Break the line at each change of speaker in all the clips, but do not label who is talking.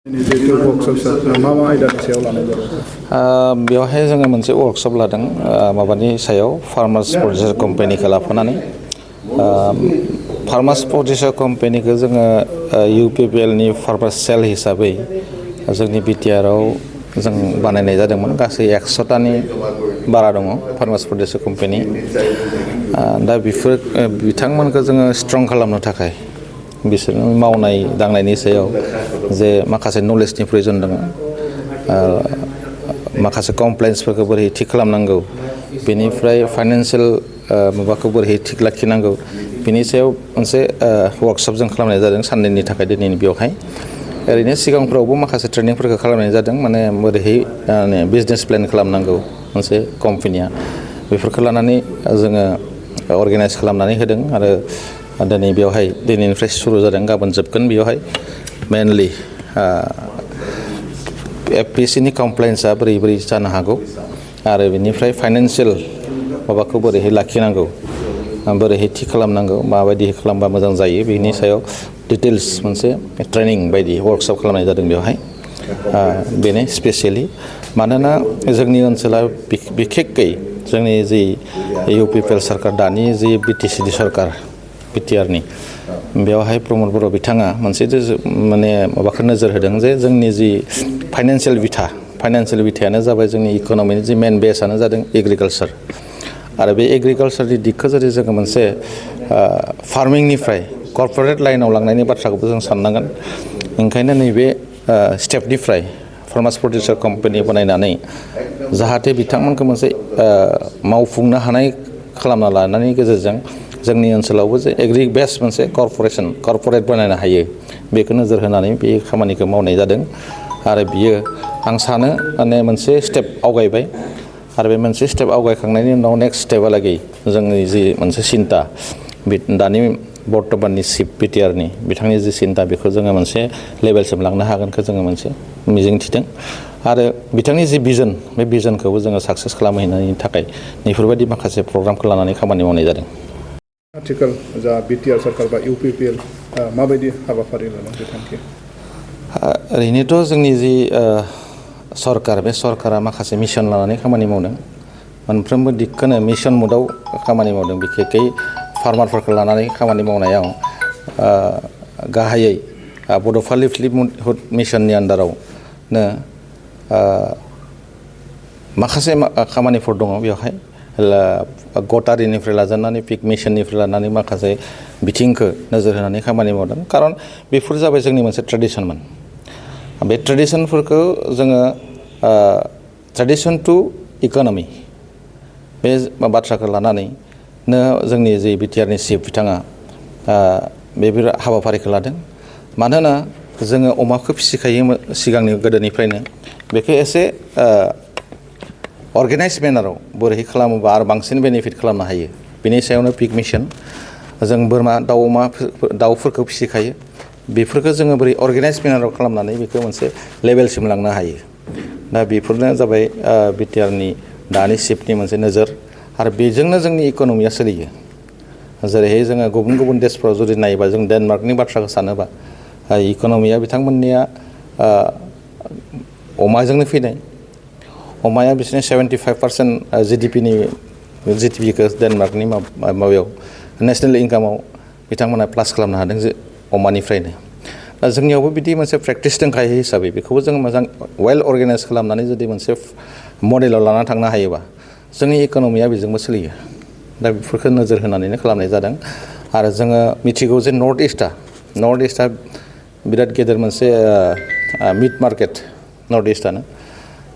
बेवहाय जोङो मोनसे वर्कशप लादों माबानि सायाव फार्मार्स प्रडिउसार कम्पानिखौ लाफानानै फार्मार्स प्रडिउसार कम्पानिखौ जोङो इउपिपिएलनि फार्मार्स सेल हिसाबै जोंनि बिटिआरआव जों बानायनाय जादोंमोन गासै 100टानि बारा दङ फार्मार्स प्रडिउसार कम्पानि दा बेफोर बिथांमोनखौ जोङो स्ट्रं खालामनो थाखाय बिसोरनि मावनाय दांनायनि सायाव जे माखासे नलेजनि प्रयोजन दङ माखासे कमप्लेन्सफोरखौ बोरै थिग खालामनांगौ बेनिफ्राय फाइनान्सियेल माबाखौ बोरै थिग लाखिनांगौ बिनि सायाव मोनसे वर्कशप जों खालामनाय जादों साननैनि थाखाय दिनैनि बेवहाय ओरैनो सिगांफ्रावबो माखासे ट्रेनिंफोरखौ खालामनाय जादों माने बोरैहाय बिजनेस प्लेन खालामनांगौ मोनसे कम्पानिया बेफोरखौ लानानै जोङो अर्गानाइज खालामनानै होदों आरो दिनै बेवहाय दिनैनिफ्राय सुरु जादों गाबोन जोबगोन बेवहाय मेनलि एफपिसिनि कमप्लेन्सआ बोरै जानो हागौ आरो बेनिफ्राय फाइनान्सियेल माबाखौ बोरैहाय लाखिनांगौ बोरैहाय थि खालामनांगौ माबायदि खालामबा मोजां जायो बेनि सायाव डिटेल्स मोनसे ट्रेनिं बायदि वर्कशप खालामनाय जादों बेवहाय बेनो स्पेसियेलि मानोना जोंनि ओनसोला बिखेखयै जोंनि जि इउपिपिएल सरकार दानि जि बिटिसिनि सरकार बिटिआरनि बेवहाय प्रमद बर' बिथाङा मोनसे माने माबाखौ नोजोर होदों जे जोंनि जि फाइनान्सियेल बिथायानो जाबाय जोंनि इक'नमिनि जि मेन बेसआनो जादों एग्रिकालसार आरो बे एग्रिकालसारनि दिगखौ जुदि जोङो मोनसे फार्मिंनिफ्राय कर्परेट लाइनाव लांनायनि बाथ्राखौबो जों साननांगोन ओंखायनो नैबे स्टेपनिफ्राय फार्मार्स प्रडिउसार कम्पानि बानायनानै जाहाथे बिथांमोनखौ मोनसे मावफुंनो हानाय खालामना लानायनि गेजेरजों जोंनि ओनसोलावबो जे एग्रि बेस मोनसे कर्परेट बानायनो हायो बेखौ नोजोर होनानै बे खामानिखौ मावनाय जादों आरो बियो आं सानो माने मोनसे स्टेप आवगायबाय आरो बे मोनसे स्टेप आवगायखांनायनि उनाव नेक्स्ट स्टेपहालागै जोंनि जि मोनसे सिन्था दानि बर्तमाननि चिफ बिटिआरनि बिथांनि जि सिन्था बेखौ जोङो मोनसे लेभेलसिम लांनो हागोनखौ जोङो मोनसे मिजिंथिदों आरो बिथांनि जि भिजन बे भिजनखौबो जोङो साक्सेस खालामहैनायनि थाखाय बेफोरबायदि माखासे प्रग्रामखौ लानानै खामानि मावनाय जादों
आथिखाल जा बिटिआर सरकार बा इउपिपिएल माबायदि हाबाफारि लादों बिथांखि
ओरैनोथ' जोंनि जि सरकार बे सरकारा माखासे मिशन लानानै खामानि मावदों मोनफ्रोमबो दिगखौनो मिशन मुदाव खामानि मावदों बिखेखै फार्मारफोरखौ लानानै खामानि मावनायाव गाहायै बड'फा लिभलिहुड मिशननि आन्दारावनो माखासे खामानिफोर दङ बेवहाय गटारिनिफ्राय लाजानानै पिक मिशननिफ्राय लानानै माखासे बिथिंखौ नोजोर होनानै खामानि मावदों खारन बेफोर जाबाय जोंनि मोनसे ट्रेडिसनमोन बे ट्रेडिसनफोरखौ जोङो ट्रेडिसन टु इक'नमि बे बाथ्राखौ लानानैनो जोंनि जि बिटिआरनि चिफ बिथाङा बे हाबाफारिखौ लादों मानोना जोङो अमाखौ फिसिखायोमोन सिगांनि गोदोनिफ्रायनो बेखौ एसे अर्गेनाइज मेनाराव बोरैहाय खालामोबा आरो बांसिन बेनिफिट खालामनो हायो बेनि सायावनो पिक मिशन जों बोरमा दाउफोरखौ फिसिखायो बेफोरखौ जोङो बोरै अर्गेनाइज मेनाराव खालामनानै बेखौ मोनसे लेभेलसिम लांनो हायो दा बेफोरनो जाबाय बिटिआरनि दानि चिफनि मोनसे नोजोर आरो बेजोंनो जोंनि इक'नमिया सोलियो जेरैहाय जोङो गुबुन देशफ्राव जुदि नायोबा जों डेनमार्कनि बाथ्राखौ सानोबा इक'नमिया बिथांमोननिया अमाजोंनो फैनाय अमाया बिसोरनि 75% जिडिपिखौ डेनमार्कनि माबायाव नेसनेल इनकामाव बिथांमोना प्लास खालामनो हादों जे अमानिफ्रायनो दा जोंनियावबो बिदि मोनसे प्रेक्टिस दंखायो हिसाबै बेखौबो जों मोजां वेल अर्गेनाइज खालामनानै जुदि मोनसे मडेलाव लानानै थांनो हायोबा जोंनि इक'नमिया बेजोंबो सोलियो दा बेफोरखौ नोजोर होनानैनो खालामनाय जादों आरो जोङो मिथिगौ जे नर्थ इस्टआ बिराद गेदेर मोनसे मिट मार्केट नर्थ इस्टआनो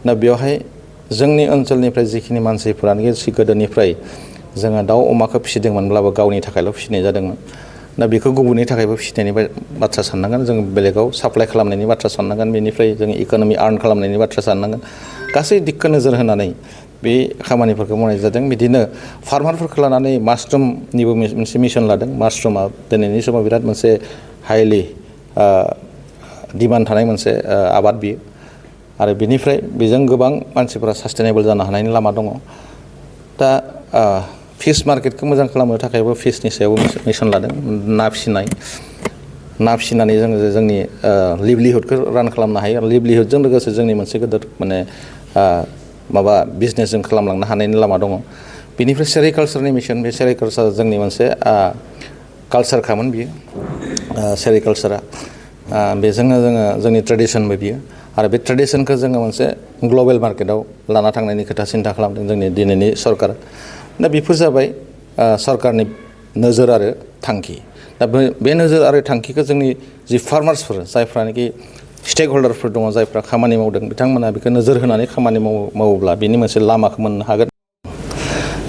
दा बेवहाय जोंनि ओनसोलनिफ्राय जिखिनि मानसिफोरानो गोदोनिफ्राय जोङो दाउ अमाखौ फिसिदोंमोनब्लाबो गावनि थाखायल' फिसिनाय जादोंमोन दा बेखौ गुबुननि थाखायबो फिसिनायनि बाथ्रा साननांगोन जों बेलेगाव साप्लाइ खालामनायनि बाथ्रा साननांगोन बेनिफ्राय जों इक'नमि आर्न खालामनायनि बाथ्रा साननांगोन गासै दिगखौ नोजोर होनानै बे खामानिफोरखौ मावनाय जादों बिदिनो फार्मारफोरखौ लानानै मासरुमनिबो मोनसे मिशन लादों मासरुमा दिनैनि समाव बिराद मोनसे हाइलि डिमान्ड थानाय मोनसे आबाद बियो आरो बेनिफ्राय बेजों गोबां मानसिफोरा सास्टेनेबल जानो हानायनि लामा दङ दा फिश मार्केटखौ मोजां खालामनो थाखायबो फिशनि सायावबो मिशन लादों ना फिसिनाय ना फिसिनानै जोङो जोंनि लिभलिहुडखौ रान खालामनो हायो आरो लिभलिहुडजों लोगोसे जोंनि मोनसे गिदिर माने माबा बिजनेस जों खालामलांनो हानायनि लामा दङ बेनिफ्राय सेरिकालचारनि मिशन बे सेरिकालचार जोंनि मोनसे कालचारखामोन बियो सेरिकालचारा बेजोंनो जोङो जोंनि ट्रेडिसनबो बियो आरो बे ट्रेडिसनखौ जोङो मोनसे ग्लबेल मार्केटाव लाना थांनायनि खोथा सिन्था खालामदों जोंनि दिनैनि सरकार दा बेफोर जाबाय सरकारनि नोजोर आरो थांखि दा बे नोजोर आरो थांखिखौ जोंनि जि फार्मार्सफोर जायफ्रानोखि स्टेक हल्डारफोर दङ जायफ्रा खामानि मावदों बिथांमोना बेखौ नोजोर होनानै खामानि मावोब्ला बेनि मोनसे लामाखौ मोननो हागोन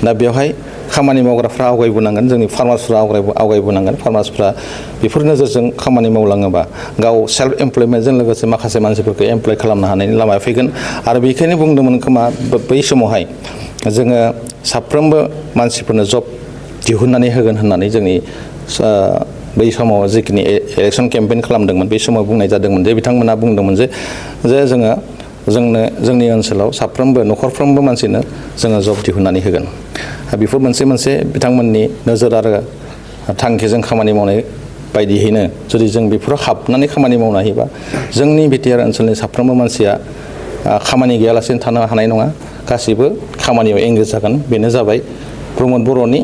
दा बेवहाय खामानि मावग्राफ्रा आवगायबोनांगोन जोंनि फार्मार्सफ्रा आवगायबोनांगोन फार्मार्सफ्रा बेफोर नोजोरजों खामानि मावलाङोबा गाव सेल्फ एमप्लयमेन्टजों लोगोसे माखासे मानसिफोरखौ एमप्लय खालामनो हानायनि लामाया फैगोन आरो बेखायनो बुंदोंमोन खोमा बै समावहाय जोङो साफ्रोमबो मानसिफोरनो जब दिहुननानै होगोन होननानै जोंनि बै समाव जिखिनि इलेक्सन केम्पेइन खालामदोंमोन बै समाव बुंनाय जादोंमोन जे बिथांमोना बुंदोंमोन जे जोंनो जोंनि ओनसोलाव साफ्रोमबो न'खरफ्रोमबो मानसिनो जोङो जब दिहुननानै होगोन बेफोर मोनसे बिथांमोननि नोजोर आरो थांखिजों खामानि मावनाय बायदियैनो जुदि जों बेफोराव हाबनानै खामानि मावनो हायोबा जोंनि बिटिआर ओनसोलनि साफ्रोमबो मानसिया खामानि गैयालासेनो थानो हानाय नङा गासैबो खामानियाव एंगेज जागोन बेनो जाबाय प्रमद बर'नि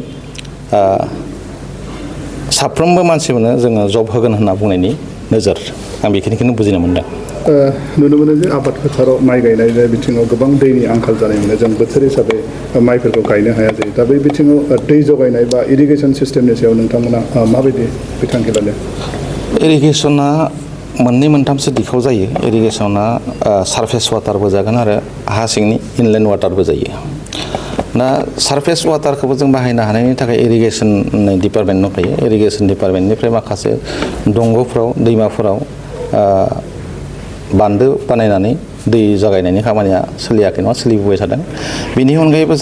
साफ्रोमबो मानसिफोरनो जोङो जब होगोन होनना बुंनायनि नोजोर आं बेखिनिखौनो बुजिनो मोनदों
नुनो मोनो जे आबाद फोथाराव माइ गायनाय बिथिङाव गोबां दैनि आंखाल जानाय मोनो जों बोथोर हिसाबै माइफोरखौ गायनो हाया जायो दा बै बिथिङाव दै जगायनाय बा इरिगेसन सिस्टेमनि सायाव नोंथांमोना माबायदि बिथांखि लादों
इरिगेसना मोननै मोनथामसो दिखाव जायो इरिगेसना सारफेस वाटारबो जागोन आरो हा सिंनि इनलेन्ड वाटारबो जायो दा सारफेस वाटारखौबो जों बाहायनो हानायनि थाखाय इरिगेसन डिपार्टमेन्ट दंखायो इरिगेसन डिपार्टमेन्टनिफ्राय माखासे दंग'फ्राव दैमाफोराव बान्दो बानायनानै दै जगायनायनि खामानिया सोलियाखै नङा सोलिबोबाय थादों बेनि अनगायैबो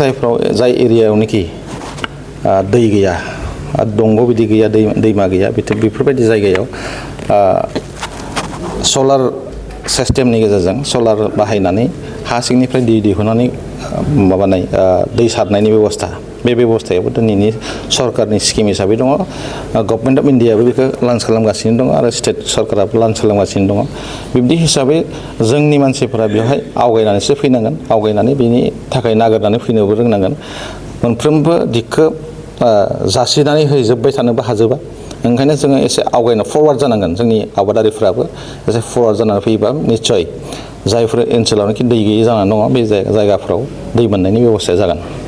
जाय एरियायावनोखि दै गैया दंग' बिदि गैया दैमा गैया बेफोरबायदि जायगायाव सलार सिस्टेमनि गेजेरजों सलार बाहायनानै हा सिंनिफ्राय दै दिहुननानै माबानाय दै सारनायनि बेब'स्था बे बेब'स्थायाबो दिनैनि सरकारनि स्किम हिसाबै दङ गभर्नमेन्ट अफ इन्डियाबो बेखौ लन्च खालामगासिनो दङ आरो स्टेट सरकाराबो लन्च खालामगासिनो दङ बिब्दि हिसाबै जोंनि मानसिफोरा बेवहाय आवगायनानैसो फैनांगोन आवगायनानै बेनि थाखाय नागिरनानै फैनोबो रोंनांगोन मोनफ्रोमबो दिगखौ जासिनानै होजोबबाय थानोबो हाजोबा ओंखायनो जोङो एसे आवगायना फरवार्ड जानांगोन जोंनि आबादारिफ्राबो एसे फरवार्ड जानानै फैयोबा निस्सय जायफोर ओनसोलावनोखि दै गैयै जानानै दङ बे जायगाफ्राव दै मोननायनि बेब'स्थाया जागोन